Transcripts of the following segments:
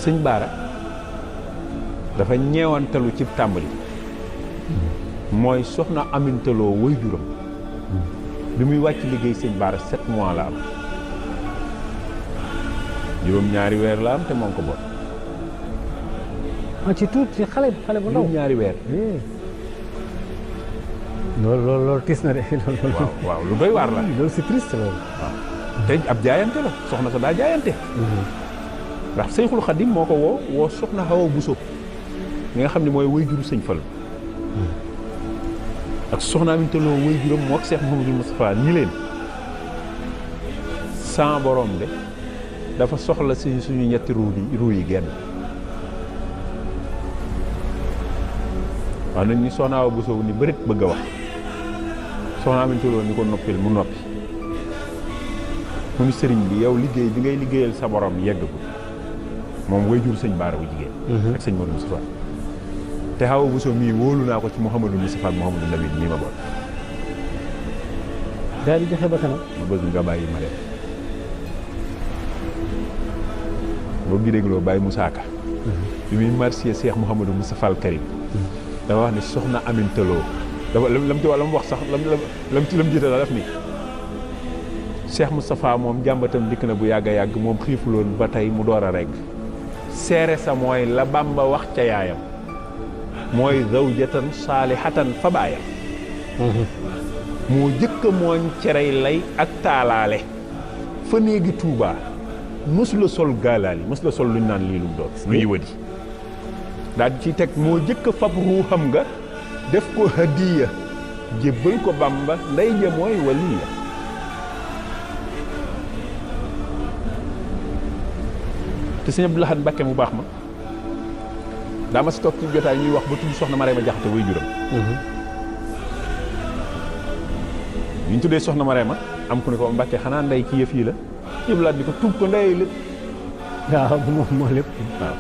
sëñ Baara dafa ñeewantalu ci tàmbali mooy soxna amintaloo way juram bi muy wàcc liggéey sëñ Baara 7 mois la am juróom-ñaari weer la am te moo ko boot ci tuut ci xale bu ndaw juróom-ñaari weer loolu tiis na de waaw lu doy waar la loolu c'est triste loolu waaw te ab jaayante la soxna sa daa jaayante ndax Seyxul Xadim moo ko woo soxna Awa Buso mi nga xam ne mooy way juru sëñ Fallu ak soxna Aminta Lo way juram moo ak Seex Muhammadul Mustafaa ni leen sans borom de dafa soxla suñu ñetti ruu yi genn waaw nañ ni soxna Awa Buso ni bërit bëgg a wax soxna Aminta Lo ni ko noppil mu noppi mu ni sëriñ bi yow liggéey bi ngay liggéeyal sa borom yegg ko moom way jur sëñ Baara bu jigéen ak sëñ Modou Moustapha te Awa Buso mii wóolu naa ko ci Mouhamadou Moustapha ak Mouhamadou Lamine mii ma boot daal di joxe ba kanam ma bëgg nga bàyyi ma dem boo gi dégloo bàyyi Moussa Ka bi muy marsiya Cheikh Mouhamadou Moustapha al Karim dafa wax ni soxna Aminta Lo dafa lam ci wax sax lam jiite la def ni Cheikh Moustapha moom jàmbatam dikk na bu yàgg a yàgg moom xiifuloon ba tey mu door a regg seere sa mooy la Bamba wax ca yaayam mooy zawjatan saalihatan fa baayam moo jëkk a mooñ cerey lay ak taalaale fa néegi Tuubaa mësula sol gaalaali mësula sol luñ naan lii lu doon lu yiwadi daal di ci teg moo jëkk a fab ruuxam nga def ko hadiya jébbal ko Bamba ndey ja mooy waliya te sëñ Abdou Lahad Mbacké mu baax ma daa ma si toog ci jotaay ñuy wax ba tudd soxna Marema Jaxate way juram ñu tuddee soxna Marema am ku ne ko Mbacké xanaa ndey ci yëf yi la yëpp laat di ko tuub ko ndey lépp waaw moom moo lépp waaw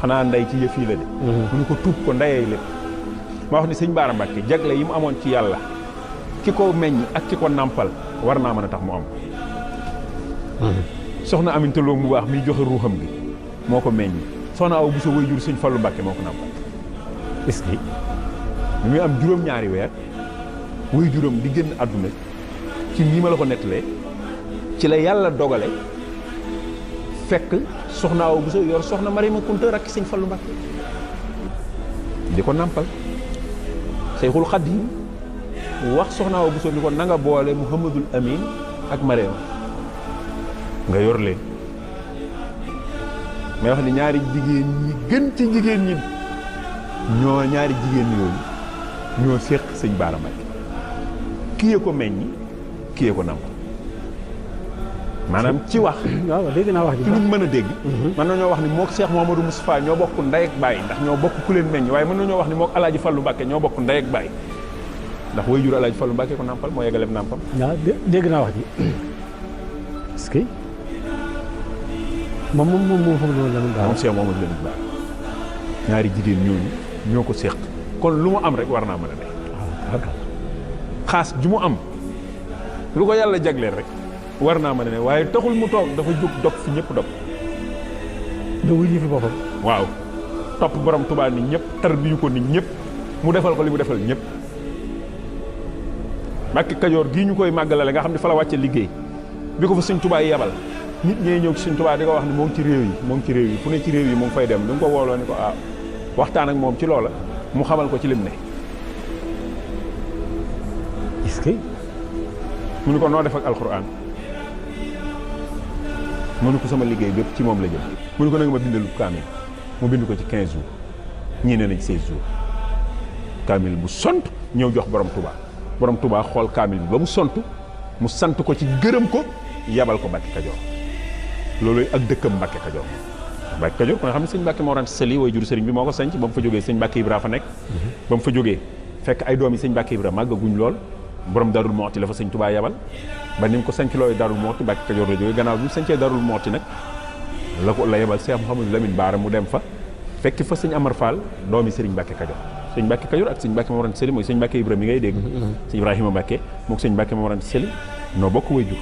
xanaa ndey ci yëf yi la de mu ne ko tuub ko ndeyee lépp ma wax ni sëñ Baara Mbacké jagle yi mu amoon ci yàlla ki ko meññ ak ki ko nàmpal war naa mën a tax mu am soxna Aminta Lo mu baax miy joxe ruuxam gi moo ko meññ soxna Awa Buso way jur sëñ Fallu Mbacké moo ko nàmpal est-ce que bi muy am juróom-ñaari weer way juram di génn àdduna ci nii ma la ko nettalee ci la yàlla dogale fekk soxna Awa Buso yor soxna Marima Kunta rakki sëñ Fallu Mbacké di ko nàmpal Seyxul Xadim wax soxna Awa Buso ni ko na nga boole Muhammadul Amin ak Marima nga yor leen may wax ni ñaari jigéen ñi gën ci jigéen ñi ñoo ñaari jigéen yooyu ñoo séq sëñ Baara Mbacké kii ko meññi kii ko nàmpal maanaam ci wax waaw dégg naa wax ji ci luñ mën a dégg mën nañoo wax ni mook Cheikh Mouhamadou Moustapha ñoo bokk ndey ak baay ndax ñoo bokk ku leen meññ waaye mën nañoo wax ni mook Alaaji Fallu Mbacké ñoo bokk ndey ak baay ndax way jur Alaaji Fallu Mbacké ko nàmpal moo yeggaleem nàmpam waaw dégg naa wax ji est-ce que moom xam loolu la moom Cheikh Mouhamadou Lamine Bara ñaari jigéen ñooñu ñoo ko séq kon lu mu am rek war naa mën a ne xaas ju mu am lu ko yàlla jagleel rek war naa mën a ne waaye taxul mu toog dafa jóg dog fi ñëpp dog da wuy fi boppam waaw topp borom Tuubaa ni ñëpp tarbiyu ko ni ñëpp mu defal ko li mu defal ñëpp Mbacké Kajoor gii ñu koy màggalale nga xam ne fa la wàcce liggéey bi ko fa sëñ Tuubaa yebal nit ñee ñëw ci sëñ Tuubaa di ko wax ni moo ngi ci réew yi fu ne ci réew yi mu ngi fay dem du nga ko wooloo ni ko waxtaan ak moom ci loola mu xamal ko ci lim ne est-ce que mu ni ko noo def ak alxuraan mu ni ko sama liggéey bépp ci moom la jëm mu ni ko nanga ma bindalu kaamil mu bind ko ci 15 jours ñii ne nañ 16 jours kaamil bu sont ñëw jox borom Touba xool kaamil bi ba mu sont mu sant ko ci gërëm ko yabal ko Mbacké Kajoor loolu ak dëkkam Mbacké Kajoor Mbacké Kajoor ko nga xam ne sëñ Mbacké Mor Anta Sali way jur sëriñ bi moo ko sanc ba mu fa jógee sëñ Mbacké Ibra fa nekk ba mu fa jógee fekk ay doom yi sëñ Mbacké Ibra màggaguñ lool borom Darul Mooti la fa sëñ Touba yabal ba ni mu ko sanc looy Darul Mooti Mbacké Kajoor la jógee gannaaw bi mu sancee Darul Mooti nag la yebal Cheikh Mouhamadou Lamine Bara mu dem fa fekk fa sëñ Amar Fall doomi sëriñ Mbacké Kajoor sëñ Mbacké Kajoor ak sëñ Mbacké Mor Anta Sali mooy sëñ Mbacké Ibra mi ngay dégg sëñ Ibrahima Mbacké mook sëñ Mbacké Mor Anta Sali noo bokk way jur